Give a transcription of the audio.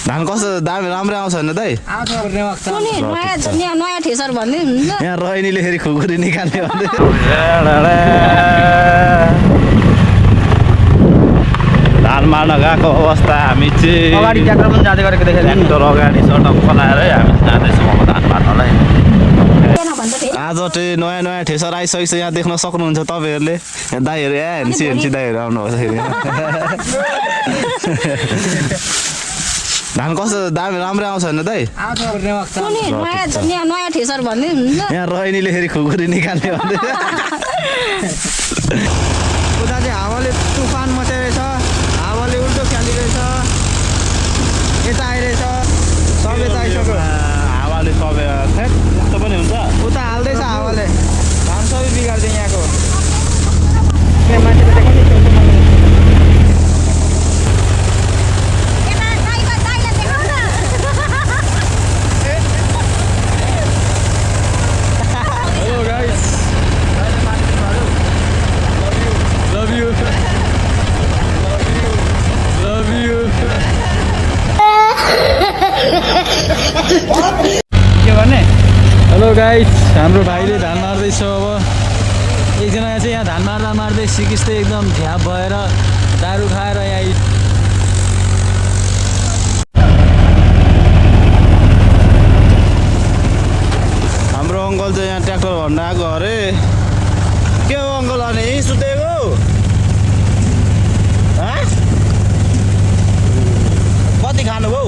धान कस्तो दामी राम्रै आउँछ नि दाइ नयाँ ठेसर भन्दै हुन्छ यहाँ रोहिणीले फेरि खुकुरी निकाल्ने भन्दै धान मार्न गएको अवस्था हामी चाहिँ अगाडि ट्र्याक्टर पनि जाँदै गरेको देखेँ ट्र्याक्टर अगाडि सटक बनाएरै हामी जाँदैछौँ अब धान मार्नलाई आज चाहिँ नयाँ नयाँ ठेसर आइसकेको छ यहाँ देख्न सक्नुहुन्छ तपाईँहरूले यहाँ दाइहरू सिएनसी दाइहरू आउनुहोस् फेरि धान कस्तो दामी राम्रै आउँछ नि दाइ नयाँ ठेसर भन्दै हुन्छ यहाँ रोहिणीले फेरि खुकुरी निकाल्ने भन्दै उता चाहिँ हावाले तुफान मचाइरहेछ हावाले उल्टो खेलिरहेछ यता आइरहेछ सबै त आइसक्यो हावाले सबै यस्तो पनि हुन्छ उता हाल्दैछ हावाले धान सबै बिगार्दै यहाँको मान्छेले देखाउने के गर्ने हेलो गाइस हाम्रो भाइले धान मार्दैछ अब एकजना चाहिँ यहाँ धान मार्दा मार्दै सिकिस्तै एकदम झ्याप भएर दारू खाएर यहाँ हाम्रो अङ्कल चाहिँ यहाँ ट्र्याक्टर भन्न आएको अरे के हो अङ्कल अनि सुतेको कति खानुभयो